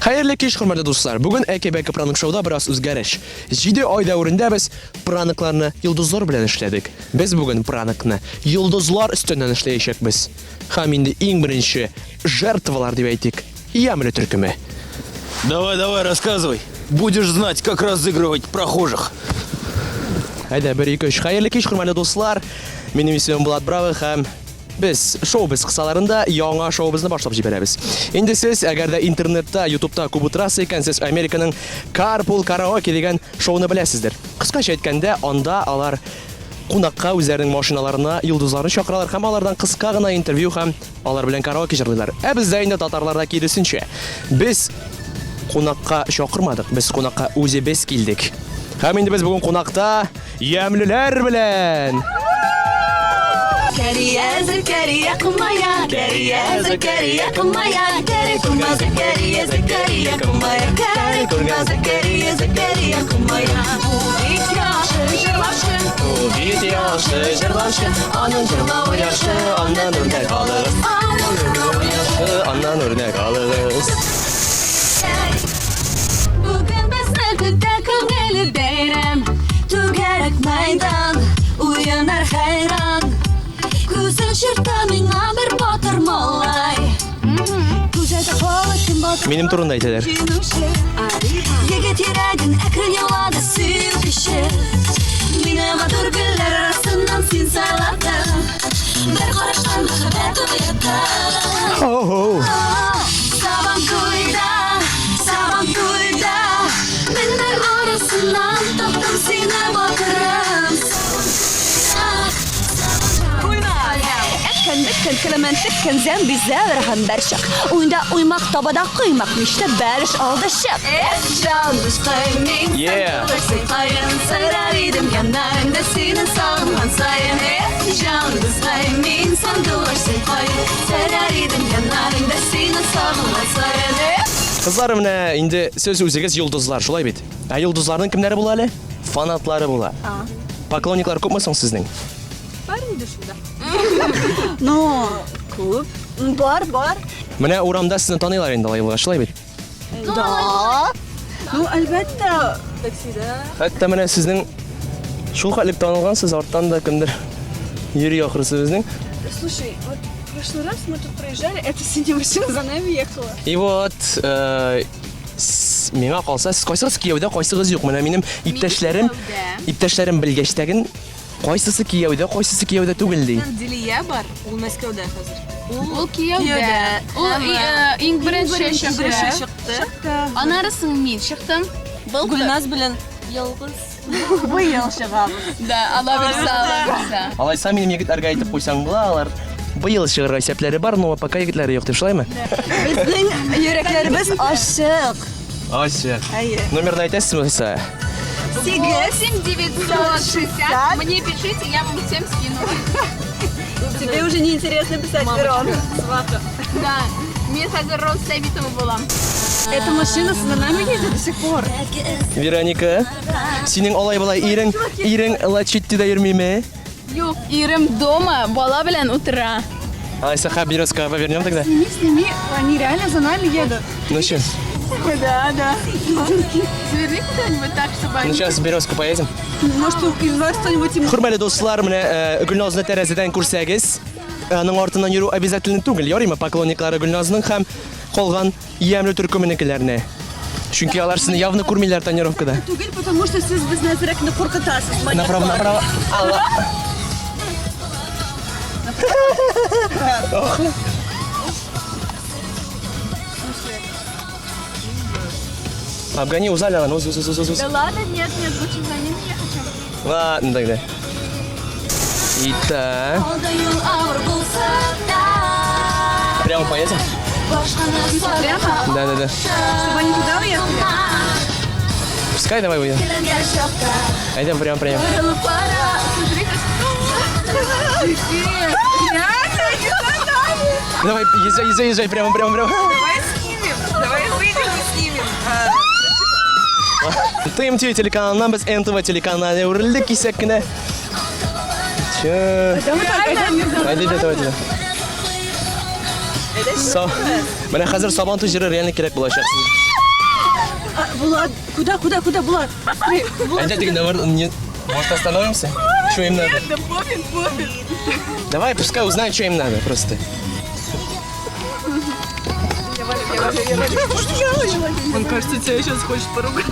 Хәерле кич, хөрмәтле дуслар. Бүген Әке-бәке пранк шоуда бераз үзгәреш. 7 ай дәверендә без пранкларны йолдызлар белән эшләдек. Без бүген пранкны йолдызлар өстеннән эшләячәкбез. Һәм инде иң беренче жертвалар дип әйтик, Ямле төркеме. Давай, давай, рассказывай. Будешь знать, как разыгрывать прохожих. Әйдә, бер, ике, өч. Хәерле кич, хөрмәтле дуслар. Минем исемем Булат Бравый һәм без шоу-без кысаларында яңа шоуыбызны башлап җибәрәбез. Инде сез, әгәр дә интернетта, ютубта күп утырасыз икән, сез Американың Carpool Karaoke дигән шоуны беләсездер. Кыскача әйткәндә, анда алар кунакка үзләренең машиналарына йолдызларны чакыралар һәм алардан кыска гына интервью һәм алар белән караоке җырлыйлар. Ә бездә инде татарларда киресенчә. Без кунакка чакырмадык, без кунакка үзебез килдек. Һәм инде без бүген кунакта Ямьлеләр белән! Кәрия, Зәкәрия, кымая, Кәрия, Зәкәрия, кымая, Кәри кума, Зәкәрия, Зәкәрия, кымая, Кәри кума, Зәкәрия, Зәкәрия, кымая. Бу бик яхшы җырлаучы, Бу бик яхшы җырлаучы, аның җырлавы яхшы, аннан үрнәк алыгыз. Аның җырлавы яхшы, аннан үрнәк алыгыз. Бүген безне көтә күңелле бәйрәм. Түгәрәк мәйдан, уянар хәйран. Күзен чиртә миңа бер батыр малай. Күзәтә кала кем батыр. Минем турында әйтәләр. Җиңүче. Егет йөрәген әкрен яулады сөю көче. Мине матур гөлләр арасыннан син сайладың. Бер караштан мәхәббәт уяттың. Хо-хо. Сабантуйда, Сабантуйда, Меңнәр арасыннан таптым сине, батырым. Әккән, беккән, көләмән, теккән, зәм, бизәр һәм бәрчак. Уйында уймак, табада коймак, мичтә бәлеш алды чык. Эх, җан дускай, мин Yeah. сандугачсыкаен, сайрар идем яннарыңда сине сагынган саен. Эх, җан дускай, мин сандугачсыкаен, сайрар идем яннарыңда сине сагынган саен. Эх. Кызлар, менә инде сез үзегез йолдызлар, шулай бит? Ә йолдызларның кемнәре була әле? Фанатлары була. Поклонниклар күпме соң сезнең? Бар инде шунда. Ну, күп. Бар, бар. Менә урамда сезне таныйлар инде алай булгач, шулай бит? Да. Ну, әлбәттә, таксида. Хәтта менә сезнең шул хәтлек танылгансыз, арттан да кемдер йөри ахрысы безнең. Слушай, вот в прошлый раз мы тут проезжали, эта синяя машина за нами ехала. И вот, э, миңа калса, сез кайсыгыз кияүдә, кайсыгыз юк. Менә минем иптәшләрем, иптәшләрем белгәчтәген кайсысы кияүдә, кайсысы кияүдә түгел ди. Дилия бар, ул Мәскәүдә хәзер. Ул кияүдә. Ул иң беренче чыкты. Чыкты. Аннары соң мин чыктым. Былтыр. Гөлназ белән ялгыз. Быел чыгабыз. Да, Алла бирсә, Алла бирсә. Алайса минем егетләргә әйтеп куйсаң була, алар быел чыгарга исәпләре бар, но пока егетләре юк дип, шулаймы? Безнең йөрәкләребез ачык. Ачык. Әйе. Номерны әйтәсезме алайса? 8 8 960. Мне пишите, я вам всем скину. Тебе уже не интересно писать, Верон. Сваха. Да. Мин хәзер Рон Сабитова булам. Эта машина за нами едет до сих пор. Вероника, синең алай болай ирең, ирең Лачиттида йөрмиме? Юк, ирем дома, бала белән утыра. Алайса, ха, Березкага повернем тогда? Сними, сними, они реально за нами едут. Ну сейчас, Да, да. Заверни куда-нибудь так, чтобы ну они... сейчас в Березку поедем. Может, из вас кто-нибудь им... Хөрмәтле дуслар, менә э, Гөлназны тәрәзәдән күрсәгез, аның артыннан йөрү обязательно түгел, ярыймы поклонниклары Гөлназның һәм калган ямьле төркеменекеләрне. Чөнки алар сезне явно күрмиләр тонировкада. Түгел, потому что сез безне әзрәк куркытасыз. Направо, направо. Алла. Обгони, узали, ладно, уз, уз, уз, уз, уз. Да ладно, нет, нет, лучше за ними ехать, чем... Ладно тогда. Итак, Алда юл авыр булса да, прямо поедем? башканы Прямо? Да, да, да. Чтобы они туда уехали? Пускай давай уедем. Килгән чакта Пойдем прямо, прямо. борылып кара. Смотри, Давай, езжай, езжай, езжай, прямо, прямо, прямо. Давай снимем. Давай выйдем и снимем. ТМТ телеканалыннан без НТВ телеканалына әверелдек кисәк кенә. Чё? Әйдә, әйдә, давай, давай. Со... Менә хәзер Сабантуй җыры реально кирәк булачак сезгә. А, Булат, куда, куда, куда, Булат? Быстрее, Булат, Әйдә тегендә бар, нет. Может, остановимся? Что им надо? да пофиг, пофиг. Давай, пускай узнают, что им надо просто. Он, кажется, тебя сейчас хочет поругать.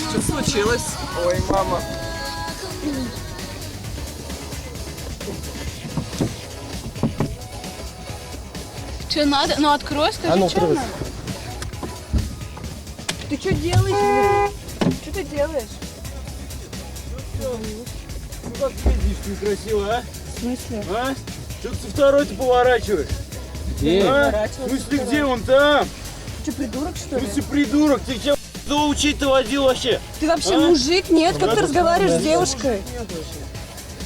Что случилось? Ой, мама. Что надо? Ну открой, скажи, А ну, что открой. надо. Ты что делаешь? Что ты делаешь? Ну как ты ездишь некрасиво, а? В смысле? А? Что ты со второй-то поворачиваешь? Где? А? В смысле, где он там? Ты что, придурок, что В ли? смысле, придурок? Ты чем кто учить-то водил вообще? Ты вообще А? мужик, нет? Как ты разговариваешь с девушкой?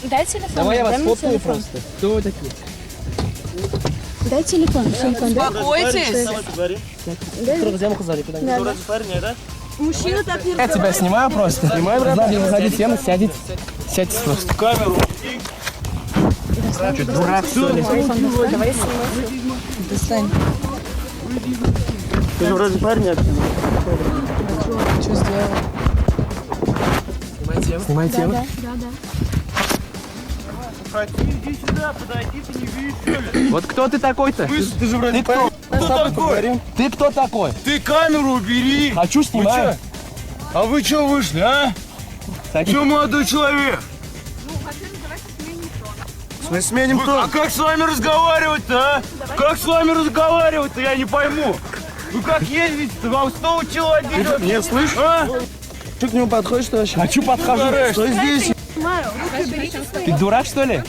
Дай телефон. Давай я вас дай мне фоткаю телефон. просто. Кто вы такие? Дай телефон, телефон, дай. Успокойтесь. Давай поговорим. Да. Парень, да? Мужчина так не Я тебя снимаю просто. Снимаю, брат. Не выходи, тема, сядете. Сядьте просто. Камеру. Что, дурак, что ли? Достань. Ты же вроде парень, а? Что сделала? Снимай тему. Иди сюда, подойди, ты не видишь, что ли? Вот кто ты такой-то? Ты же вроде парень. Кто такой? Ты кто такой? Ты камеру убери. Хочу, Вы снимаю. чё? А вы чё вышли, а? Садись. Чё, молодой человек? Мы сменим Вы- тон. а как с вами разговаривать-то, а? Как с вами разговаривать-то, я не пойму. Вы как ездите-то? Вам что учил водить? Нет, слышь? А? Ты к нему подходишь вообще? Хочу, подхожу. Что здесь? Ты дурак, что ли?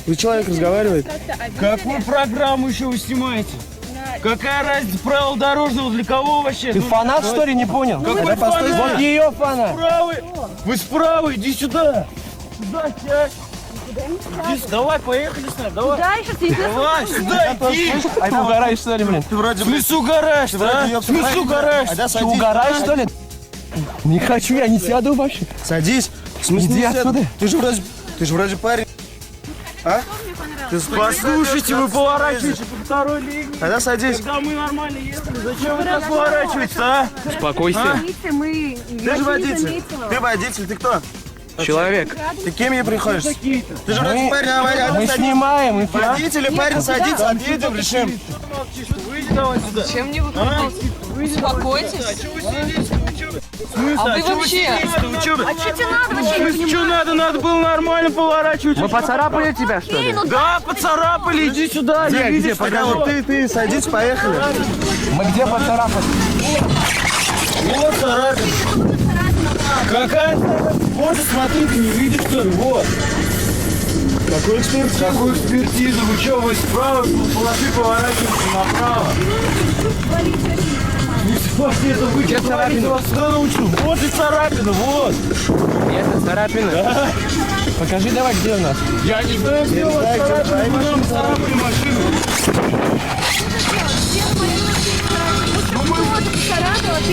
Вы человек разговаривает? Какую программу еще вы снимаете? Какая разница правил дорожного для кого вообще? Ты Ну, фанат, что ли, не понял? Какой фанат? Вот ее фанат. Справа! Вы справа, иди сюда! Сюда, сядь! Иди сюда. Давай, поехали с нами, давай! Да, еще ты Давай, сюда, иди! А ты угораешь, что ли, блин? Ты вроде... В смысле угораешь, а? В смысле угораешь? Айда, Ты садись. угораешь, что ли? Не хочу, я не сяду вообще. Садись. В смысле Иди не сяду? отсюда. Ты же вроде... Ты же вроде парень. А? Ты Послушайте, вы поворачиваете по второй линии. Тогда садись. Когда мы нормально ехали, зачем вы так поворачиваете, а? Успокойся. мы... Ты же водитель. Ты водитель, ты кто? Человек. Ты кем ей приходишь? Ты же вроде Мы- парень, а, а, Мы садись. снимаем эфир. Водитель и парень садится, отъедем, решим. Молчишь, выйди давай сюда. Чем не выходить? Успокойтесь. А чё вы сидите? Вы чё? В смысле? А вы чё вообще? сидите-то? Вы чё? А что тебе надо вообще? В смысле, что надо? Надо было нормально поворачивать. Мы поцарапали тебя, что ли? Да, поцарапали, иди сюда. Где, не где, видишь, Пока вот ты, садись, поехали. Мы где поцарапали? Вот царапина. Какая царапина? Вот, смотри, ты не видишь, что ли? Вот. Какую экспертизу? Какую экспертизу? Вы что, вы справа полосы поворачиваете направо? Не вообще это вы Где царапина? вас кто научил? Вот и царапина, вот. Это царапина. Покажи давай, где у нас. Я не знаю, где у вас царапина, вы нам царапали машину.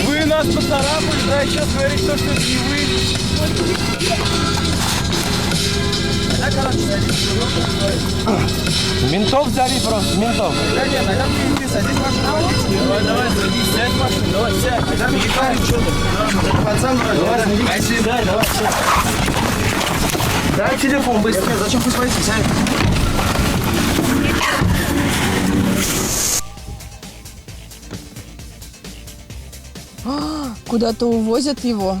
Вы нас поцарапали, да, и сейчас говорите то, что это не вы. Ментов зови просто, ментов. Да нет, тогда ты садись в машину, водитель. Давай, давай, садись, сядь в машину, давай, сядь. Тогда ты парень, что ты? Пацан вроде. Давай, сядь, давай, сядь. Дай телефон быстро. Нет, зачем пусть водитель сядет? Куда-то увозят его.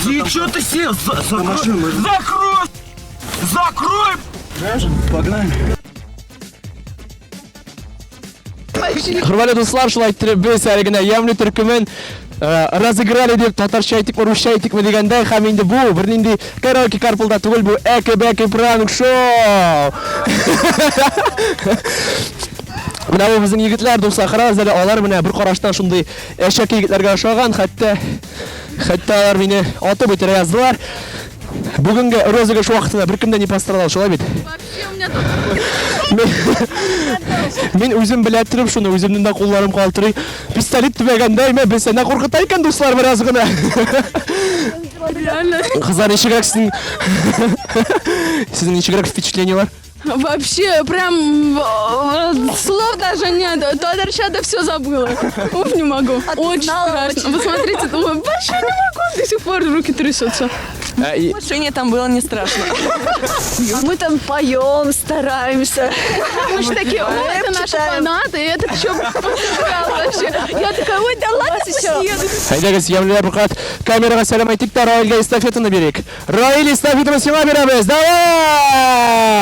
Иди, что ты сел? Закрой! Закрой! Закрой! Погнали. Хөрмәтле дуслар, шулай иттереп без әле генә ямьле төркемен разыграли дип татарча әйтикме, русча әйтикме дигәндәй, һәм инде бу бернинди караоке карпулда түгел, бу әке-бәке пранк шоу. Менә бу безнең егетләр, дуслар, карагыз әле, алар менә бер караштан шундый әшәке егетләргә ошаган, хәтта хәтта алар мине атып үтерә яздылар. Бүгенге розыгрыш вакытында беркем дә не пострадал, шулай бит? Вообще у меня тут Мин үзем белә торып шуны, үземнең дә кулларым калтырый. Пистолет төбәгәндә, мә белсә, нә куркыта икән дуслар бераз гына. реально. Кызлар, ничегрәк сезнең сезнең ничегрәк впечатлениеләр? Вообще, прям слов даже нет. Татарча все забыла. Уф, не могу. А ты Очень знала, страшно. очень. Вы смотрите, думаю, вообще не могу. До сих пор руки трясутся. Ә, и- В машине там было не страшно. Мы там поем, стараемся. Мы же такие, о, это наши читаем. фанаты, и этот еще вообще. Я такая, ой, да ладно, пусть едут. Әйдәгез, ямьлеләр бер камерага сәлам әйтик тә Раилгә эстафетаны бирик. Раил эстафетаны сиңа бирәбез. Давай!